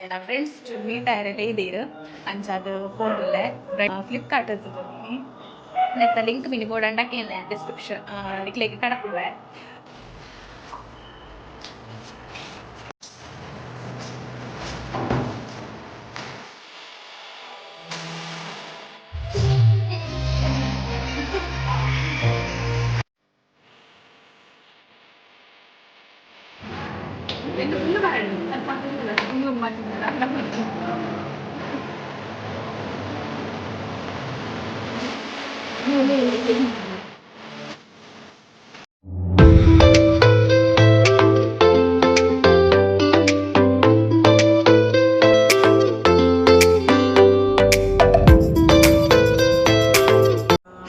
ಎನ್ನ friends meet ಆಯೆರೆ ಇದೀರ್ ಅಂಚಾದ್ ಪೋಂದುಲ್ಲೆ. ಫ್ಲಿಪ್ಕಾರ್ಟ್ ನೆತ್ತ ಲಿಂಕ್ ಮಿನಿ ಬೋಡಂಡ ಕೇನ್ಲೆ, ಡಿಸ್ಕ್ರಿಪ್ಷನ್ ನಿಕ್ಲೆಗ್ ಕಡಪುಡುವೆ.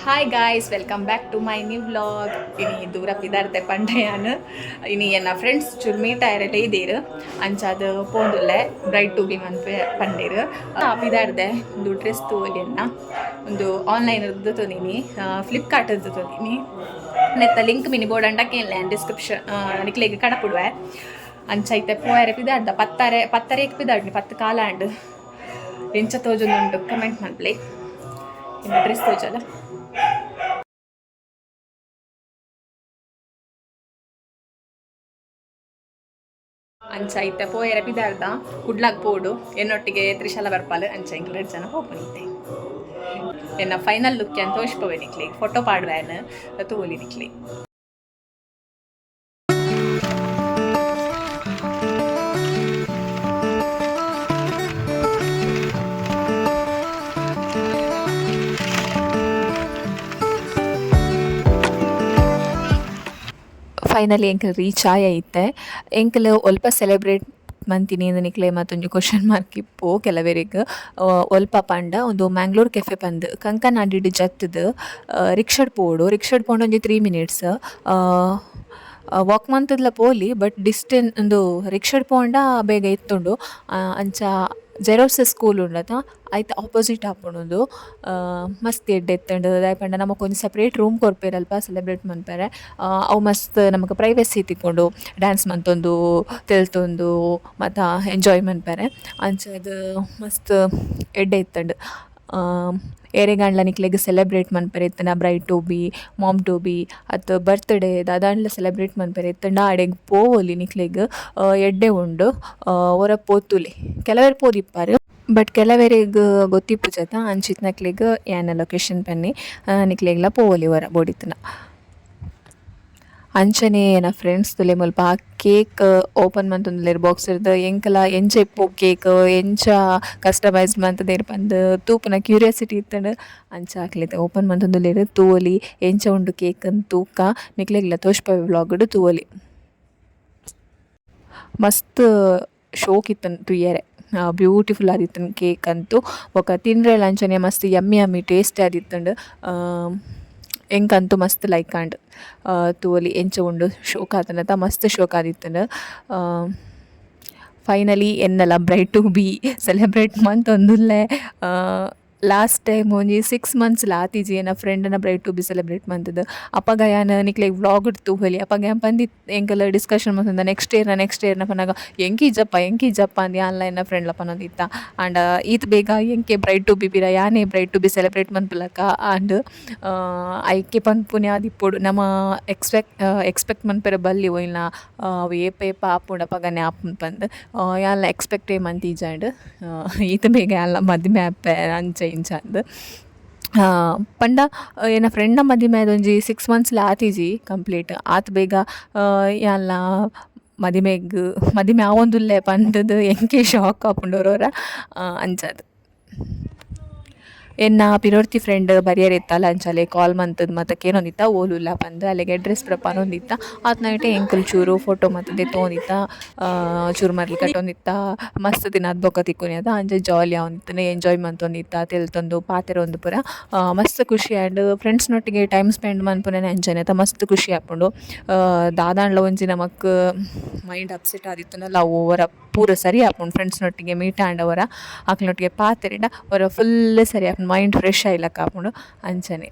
Hi guys, welcome back to my new vlog. ಇನಿ ದೂರ ಪಿದಾರ್ತೆ ಪಂಡಯಾನ್. ಇನಿ ಎನ್ನ ಫ್ರೆಂಡ್ಸ್ ಚೂರು ಮೀಟ್ ಆಯೆರೆ ಇದೀರ್. ಅಂಚಾದ್ ಪೋಂದುಲ್ಲೆ. ಬ್ರೈಡ್ ಟು ಬಿ ಮನ್ಪೆ ಪಂಡೇರ್. ಪಿದಾರ್ದೆ. ಒಂದು ಡ್ರೆಸ್ ತೂವೊಲಿ ಎನ್ನ. ಒಂದು ಆನ್ಲೈನ್ ತೂದಿನಿ, ಫ್ಲಿಪ್ಕಾರ್ಟ್ ತೂದಿನಿ. ನೆತ್ತ ಲಿಂಕ್ ಮಿನಿ ಬೋಡಂಡ ಕೇನ್ಲೆ, ಡಿಸ್ಕ್ರಿಪ್ಷನ್ ನಿಕ್ಲೆಗ್ ಕಡಪುಡುವೆ. ಅಂಚ ಇತ್ತೆ ಪೋಯರೆ ಪಿದಾಡ್ದ. ಪತ್ತಾರೆ ಪತ್ತರೆಗ್ ಪಿದಾಡ್ನಿ, ಪತ್ತು ಕಾಲ ಆಂಡ್. ಎಂಚ ತೋಜೊಂದುಂಡು ಕಮೆಂಟ್ ಮನ್ಪುಲೆ. ಎನ್ನ ಡ್ರೆಸ್ ತೋಜಲ. ಅಂಚ ಇತ್ತೆ ಪೋಯೆರೆ ಪಿದಾಡ್ದ. ಕುಡ್ಲಾಗ್ ಪೋಡು. ಎನ್ನೊಟ್ಟಿಗೆ ತ್ರಿಶಾಲ ಬರ್ಪಾಲ್. ಅಂಚ ಎಂಕ್ಲ ರಡ್ಡ್ ಜನ ಪೋಪುನಿ ಇತ್ತೆ. ಎನ್ನ ಫೈನಲ್ ಲುಕ್ ಅಂತ ತೋಜ್ಪವೆ ನಿಕ್ಲೆಗ್. ಫೋಟೋ ಪಾಡ್ವೆನ್, ತೂವೊಲಿ ನಿಕ್ಲೆ. ಫೈನಲಿ ಎಂಕಲ್ ರೀಚ್ ಆಯ ಇತ್ತೆ. ಎಂಕಲ್ ಒಲ್ಪ ಸೆಲೆಬ್ರೇಟ್ ಮಂತಿನಿ ನಿಕ್ಲೆ ಮತ್ತೊಂಜಿ ಕ್ವಶನ್ ಮಾರ್ಕ್ ಇಪ್ಪು ಕೆಲವೆರೆಗ್. ಒಲ್ಪ ಪಂಡ ಉಂದು ಮ್ಯಾಂಗ್ಳೂರ್ ಕೆಫೆ ಪಂದ್ ಕಂಕನಾಡಿಡ್ ಜತ್ತುದು ರಿಕ್ಷಾಡ್ ಪೋವೊಡು. ರಿಕ್ಷಾಡ್ ಪೋಂಡ ಒಂಜಿ 3 ಮಿನಿಟ್ಸ್. ವಾಕ್ ಮಂತುದ್ಲ ಪೋಲಿ, ಬಟ್ ಡಿಸ್ಟೆನ್ಸ್ ಉಂದು ರಿಕ್ಷಾಡ್ ಪೋಂಡ ಬೇಗ ಎತ್ತುಂಡು. ಅಂಚ ಜೆರೋಸ್ ಸ್ಕೂಲ್ ಉಂಡತ, ಐತ ಆಪೋಸಿಟ್ ಆಪುಂಡು ಉಂದು. ಮಸ್ತ್ ಎಡ್ಡೆ ಇತ್ತುಂಡು. ದಾಯೆ ಪಂಡ ನಮಕ್ ಒಂಜಿ ಸೆಪರೇಟ್ ರೂಮ್ ಕೊರ್ಪೆರ್ ಅಲ್ಪ ಸೆಲೆಬ್ರೇಟ್ ಮನ್ಪೆರೆ. ಅವು ಮಸ್ತ್ ನಮಕ್ ಪ್ರೈವಸಿ ತಿಕ್ಕುಂಡು, ಡ್ಯಾನ್ಸ್ ಮಂತೊಂದು, ತೆಲ್ತೊಂದು, ಮಾತ ಎಂಜಾಯ್ ಮನ್ಪೆರೆ. ಅಂಚಾದ್ ಮಸ್ತ್ ಎಡ್ಡೆ ಇತ್ತುಂಡು. ಏರೆಗಾಂಡ್ಲ ನಿಕ್ಲೆಗ್ ಸೆಲೆಬ್ರೇಟ್ ಮನ್ಪೆರೆ ಇತ್ತ್ಂಡ, bride to be, mom to be ಅತ್ತ್ ಬರ್ತ್‌ಡೇ ದಾದಾಂಡ್ಲ ಸೆಲೆಬ್ರೇಟ್ ಮನ್ಪೆರೆ ಇತ್ತ್ಂಡ ಅಡೆಗ್ ಪೋವೊಲಿ. ನಿಕ್ಲೆಗ್ ಎಡ್ಡೆ ಉಂಡು. ಒರ ಪೋತುಲೆ. ಕೆಲವೆರ್ ಪೋದಿಪ್ಪರ್, ಬಟ್ ಕೆಲವೆರೆಗ್ ಗೊತ್ತಿಪ್ಪುಜತ. ಅಂಚಿತ್ತಿನಕ್ಲೆಗ್ ಯಾನ್ ಲೊಕೇಶನ್ ಪನ್ನೆ, ನಿಕ್ಲೆಗ್ಲ ಪೋವೊಲಿ ಒರ ಬೋಡಿತ್ತ್ಂಡ. ಅಂಚನೆ ಎನ್ನ ಫ್ರೆಂಡ್ಸ್ ತೂಲೆ, ಮುಲ್ಪ ಕೇಕ್ ಓಪನ್ ಮಂತೊಂದುಲ್ಲೆರ್ ಬಾಕ್ಸ್ ರ್ದ್. ಎಂಕಲ ಎಂಚ ಇಪ್ಪು ಕೇಕ್, ಎಂಚ ಕಸ್ಟಮೈಸ್ ಮಂತುದೆರ್ ಪಂದ್ ತೂಪುನ ಕ್ಯೂರಿಯಾಸಿಟಿ ಇತ್ತ್ಂಡ್. ಅಂಚ ಅಕ್ಲ್ ಓಪನ್ ಮಂತೊಂದುಲ್ಲೆರ್. ತೂವೊಲಿ, ಎಂಚ ಉಂಡು ಕೇಕ್ ಅಂದ್ ತೂಕ. ನಿಕ್ಲೆಗ್ಲ ತೋಜ್ಪವೆ ವ್ಲಾಗ್ ಡ್, ತೂವೊಲಿ. ಮಸ್ತ್ ಶೋಕ್ ಇತ್ತುಂಡು ತೂಯೆರೆ. ಬ್ಯೂಟಿಫುಲ್ ಆದಿತ್ತುಂಡು ಕೇಕ್ ಅಂತೂ. ಬೊಕ ತಿಂಡ್ರೆಲ ಅಂಚನೆ ಮಸ್ತ್ ಯಮ್ಮಿ ಯಮ್ಮಿ ಟೇಸ್ಟ್ ಆದಿತ್ತುಂಡು. ಎಂಕಂತೂ ಮಸ್ತ್ ಲೈಕ್ ಆಂಡ್. ತೂವೊಲಿ ಎಂಚ ಉಂಡು. ಶೋಕ್ ಆತುಂಡತ, ಮಸ್ತ್ ಶೋಕ್ ಆದಿತ್ತುಂಡು. ಫೈನಲಿ ಎನ್ನಲ ಬ್ರೈಡ್ ಟು ಬಿ ಸೆಲೆಬ್ರೇಟ್ ಮಂತೊಂದುಲ್ಲೆ. ಲಾಸ್ಟ್ ಟೈಮ್ ಒಂಜಿ 6 ಮಂತ್ಸ್ ಆತಿಜಿ ಎನ್ನ ಫ್ರೆಂಡ್ ನ ಬ್ರೈಡ್ ಟು ಬಿ ಸೆಲೆಬ್ರೇಟ್ ಮಂತುದು. ಅಪಗ ಯಾನ್ ನಿಕ್ಲೆಗ್ ವ್ಲಾಗ್ ತೂವೊಲಿ. ಅಪಗ ಯಾನ್ ಪಂದಿತ್ತೆ, ಎಂಕಲ್ ಡಿಸ್ಕಷನ್ ಮಂತೊಂದ, ನೆಕ್ಸ್ಟ್ ಇಯರ್ನ ನೆಕ್ಸ್ಟ್ ಇಯರ್ನ ಪನ್ನಗ, ಎಂಕಿಜ್ಜಪ್ಪ ಎಂಕಿಜ್ಜಪ್ಪ ಅಂದ್ ಯಾನ್ಲ ಎನ್ನ ಫ್ರೆಂಡ್ಲ ಪನೊಂದಿತ್ತ. ಆಂಡ ಈತ್ ಬೇಗ ಎಂಕೆ ಬ್ರೈಡ್ ಟು ಬಿ ಪಿರ ಯಾನೇ ಬ್ರೈಡ್ ಟು ಬಿ ಸೆಲೆಬ್ರೇಟ್ ಮನ್ಪುಲಕ ಆಂಡ್. ಐಕೆ ಪನ್ಪುನೆ ಆದಿಪ್ಪೊಡು, ನಮ ಎಕ್ಸ್ಪೆಕ್ಟ್ ಎಕ್ಸ್ಪೆಕ್ಟ್ ಮನ್ಪೆರೆ ಬಲ್ಲಿ ಒಯಿನ, ಅವು ಏಪ ಏಪ ಆಪುಂಡು ಅಪಗನೆ ಆಪುಂಡು ಪಂದ್. ಯಾನ್ಲ ಎಕ್ಸ್ಪೆಕ್ಟೇ ಮಂತಿಜ್ಜಾಂಡ್ ಈತ್ ಬೇಗ ಯಾನ್ಲ ಮದಿಮೆ ಆಪೆ, ಅಂಚ ಇಂಚ ಅಂದ್. ಪಂಡ ಎನ್ನ ಫ್ರೆಂಡ್ನ ಮದಿಮೆ ಆದ್ ಒಂಜಿ 6 ಮಂತ್ಸ್ಲ ಆತಿಜಿ ಕಂಪ್ಲೀಟ್. ಆತ್ ಬೇಗ ಯಾನ್ಲ ಮದಿಮೆಗ್ ಮದಿಮೆ ಆವೊಂದುಲ್ಲೆ ಪಂತುದು ಎಂಕೆ ಶಾಕ್ ಆಪುಂಡು ಒರೊರ, ಅಂಚಾದ್. ಎನ್ನ ಪಿರೊರ್ತಿ ಫ್ರೆಂಡ್ ಬರಿಯರೆ ಇತ್ತಲ್. ಅಂಚ ಅಲೆಗ್ ಕಾಲ್ ಮಂತುದು ಮಾತ ಕೇನೊಂದಿತ್ತ, ಓಲುಲ್ಲ ಪಂದ್. ಅಲೆಗ್ ಅಡ್ರೆಸ್ ಪೂರ ಪನೊಂದಿತ್ತ. ಆತ್ ನೈಟೆ ಎಂಕುಲು ಚೂರು ಫೋಟೋ ಮಾತ ದೆತ್ತೊಂದಿತ್ತ, ಚೂರು ಮರ್ಲ್ ಕಟ್ಟೊಂದಿತ್ತ. ಮಸ್ತ್ ದಿನ ಆತ್ ಬೊಕ ತಿಕ್ಕುನಿ ಅತ, ಅಂಚ ಜಾಲಿ ಆವೊಂದಿತ್ತುಂಡು. ಎಂಜಾಯ್ ಮಂತೊಂದಿತ್ತ, ತೆಲ್ತೊಂದು, ಪಾತೆರೊಂದು ಪೂರ. ಮಸ್ತ್ ಖುಷಿ ಆಂಡ್. ಫ್ರೆಂಡ್ಸ್ ನೊಟ್ಟಿಗೆ ಟೈಮ್ ಸ್ಪೆಂಡ್ ಮನ್ಪುನನೆ ಅಂಚನೆ ಅತ, ಮಸ್ತ್ ಖುಷಿ ಆಪುಂಡು. ದಾದಾಂಡ್ಲ ಒಂಜಿ ನಮಕ್ ಮೈಂಡ್ ಅಪ್ಸೆಟ್ ಆದಿತ್ತುಂಡಲ ಅವು ಒರ ಪೂರ ಸರಿ ಆಪುಂಡು. ಫ್ರೆಂಡ್ಸ್ ನೊಟ್ಟಿಗೆ ಮೀಟ್ ಆಂಡ, ಒರ ಅಕ್ಲ್ನೊಟ್ಟಿಗೆ ಪಾತೆರಿಂಡ ಒರ ಫುಲ್ ಸರಿ ಆಪುಂಡು. ಮೈಂಡ್ ಫ್ರೆಶ್ ಆಯಿಲಕ್ಕ ಆಪುಂಡು, ಅಂಚನೆ.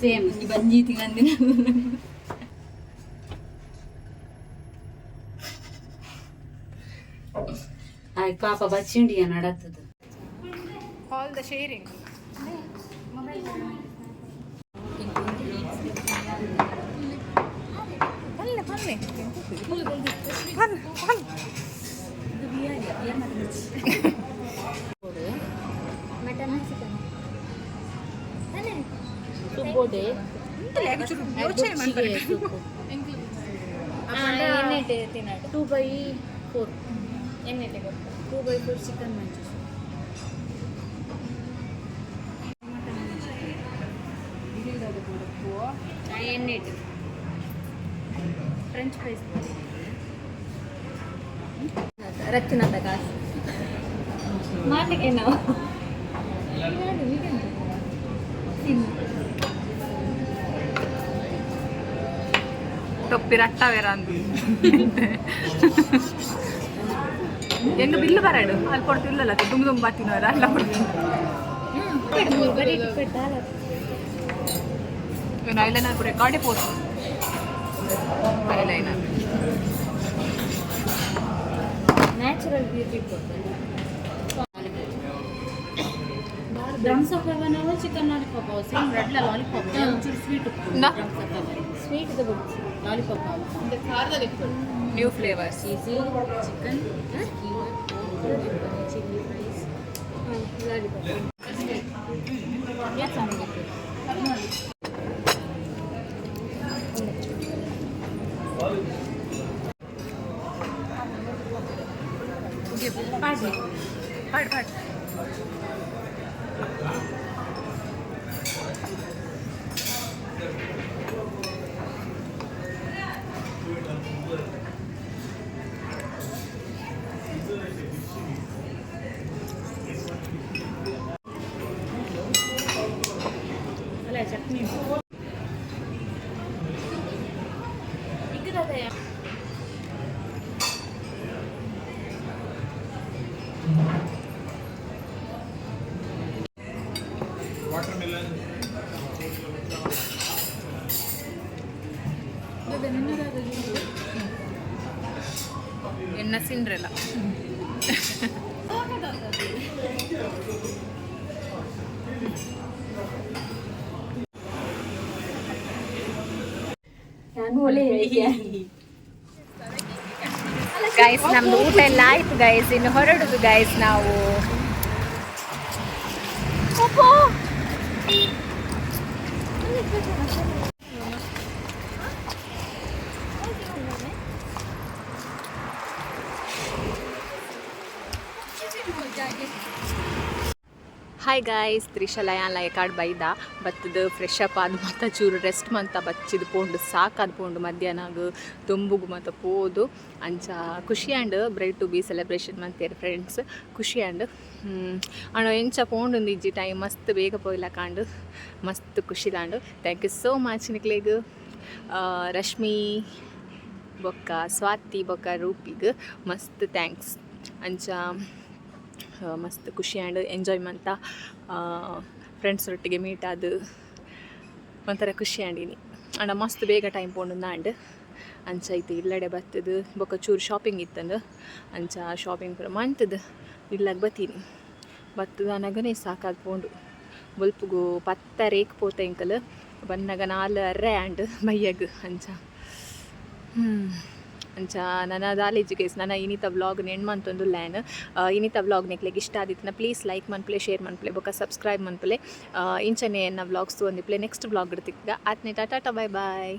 ಸೇಮ್ ಬಂಜಿ ತಿನ್ನಂದಿನ. ಆಯ್ ಪಾಪ ಬಚ್ಚಿಂಡಿಯ ನಡತ್ತದು. ಆಲ್ the sharing. ಬಲ್ಲೆ ಬಲ್ಲೆ ಬನ್ ಬನ್. Mutton, chicken. ಸುಬ್ಬೋಡೆ. ಯೋಚನೆ ಮಾಡ್ತಾರೆ. ಎಣ್ಣೆ ತಿನ್ನೋದು. 2/4. ಎಣ್ಣೆ ಗೊತ್ತು. 2/4 ಚಿಕನ್ ಮಂಚೂರಿ. ಎಣ್ಣೆ. French fries. ರಚ್ಚನದ ಕಾಸು ಮಾತಿಗೆ ನಾವು. ಟೊಪ್ಪಿ ರಟ್ಟವೇರ ಅಂದು ಹೆಂಗ ಬಿಲ್ಲು ಬರಾಡು ಅಲ್ಲಿ ಕೊಡ್ತಿಲ್ಲಲ್ಲ, ದುಮ್ ದುಮ್ ಬಾತಿನವರ ಅಲ್ಲ. ಇವನು ಐಲೈನರ್ ಪೂರ ರೆಕಾರ್ಡೇ ಪೋತು eyeliner. Natural beauty. Drums of heaven ಅವ ಚಿಕನ್ ಲಾಲಿಪಾಪ್ ಅವ ಸೇಮ್ ರೆಡ್ ಲಾಲಿಪಾಪ್, ಒಂಚೂರು ಸ್ವೀಟ್ ಉಪ್ಪು. ನಾ. Drums of haven. ಸ್ವೀಟ್ ಬಿಡ್ಸಿ. ಲಾಲಿಪಾಪ್ ಅವ. New flavours. Cheesy chicken, chilli rice. Lollipop. ಏನ್ ಚೆನ್ನಾಗಿತ್ತು. ಪಾಡ್ ಪಾಡ್. ಅಲ್ಲ, ಚಟ್ನಿ. Watermelon. ಎನ್ನ ಸಿಂಡ್ರೆಲ್ಲ. ನಾನು ಒಳ್ಳೆ. ಗೈಸ್, ನಮ್ದು ಊಟ ಎಲ್ಲ ಆಯ್ತು ಗೈಸ್. ಇನ್ನು ಹೊರಡುದು ಗೈಸ್ ನಾವು. ಅಪ್ಪೋ. ಹಾಯ್ ಗಾಯ್ಸ್, ತ್ರಿಶಲ ಯಾನ್ಲ ಕಾಡ್ ಬೈದ ಬತ್ತದ. ಫ್ರೆಶ್ ಅಪ್ ಆದ್ ಮತ್ತ ಚೂರು ರೆಸ್ಟ್ ಮಂತ ಬಚ್ಚಿದ್ ಪೋಂಡು. ಸಾಕಾದ್ ಪೋಂಡು. ಮಧ್ಯಾಹ್ನಗ್ ದೊಂಬುಗು ಮತ್ತ ಪೋದು. ಅಂಚ ಖುಷಿ and bride to be celebration ಮಂತೇರ್ friends. ಖುಷಿ ಆಂಡ್. ಅಣ್ಣ, ಎಂಚ ಪೋಂಡು ಇಜ್ಜಿ, ಟೈಮ್ ಮಸ್ತ್ ಬೇಗ ಪೋಯ್ಲ ಕಾಂಡು. ಮಸ್ತ್ ಖುಷಿಲಾಂಡು. Thank you so much ನಿಕ್ಲೆಗ್. ರಶ್ಮಿ ಬೊಕ್ಕ ಸ್ವಾತಿ ಬೊಕ್ಕ ರೂಪಿಗ್ ಮಸ್ತ್ thanks. ಅಂಚ ಮಸ್ತ್ ಖುಷಿ ಆ್ಯಂಡ್ ಎಂಜಾಯ್ ಮಂತ ಫ್ರೆಂಡ್ಸ್ ಒಟ್ಟಿಗೆ ಮೀಟ್ ಆದು ಒಂಥರ ಖುಷಿ ಆಂಡಿನಿ. ಅಂಡ ಮಸ್ತ್ ಬೇಗ ಟೈಮ್ ಪೋಂಡು ಅಂಡ್. ಅಂಚ ಇತ್ತು ಇಲ್ಲಡೆ ಬತ್ತದು. ಬೊಕ್ಕ ಚೂರು ಶಾಪಿಂಗ್ ಇತ್ತಂದು. ಅಂಚ ಶಾಪಿಂಗ್ ಪೂರ ಮಂತದು ಇಲ್ಲಾಗ ಬತ್ತೀನಿ. ಬತ್ತದ ಅನಗನೇ ಸಾಕಾದ್ ಪೋಂಡು. ಬೊಲ್ಪುಗು 10:30ಕ್ಕೆ ಪೋತ ಎಂಕಲ್. ಬನ್ನಗ 4:30 ಆಂಡ್ ಬಯ್ಯಗ್. ಅಂಚ ಅಂಚ ನನ್ನ ದಾಲೇಜ್ ಗೈಸ್, ನನ್ನ ಇನಿತ ವ್ಲಾಗ್ ನೆಣ್ ಮಂತೊಂದು ಲ್ಯಾನ್. ಇನಿತ ವ್ಲಾಗ್ ನಿಕ್ಲೆಗ್ ಇಷ್ಟ ಆದಿತ್ತಿನ ಪ್ಲೀಸ್ ಲೈಕ್ ಮನ್ಪುಲೆ, ಶೇರ್ ಮನ್ಪುಲೆ ಬೊಕ್ಕ ಸಬ್ಸ್ಕ್ರೈಬ್ ಮನ್ಪುಲೆ. ಇಂಚನೆ ಎನ್ನ ವ್ಲಾಗ್ಸ್ ತೂವೊಂದಿಪ್ಪುಲೆ. ನೆಕ್ಸ್ಟ್ ವ್ಲಾಗ್ ತಿಕ್ಕ ಆತ್ನೆ. Tata, bye boy.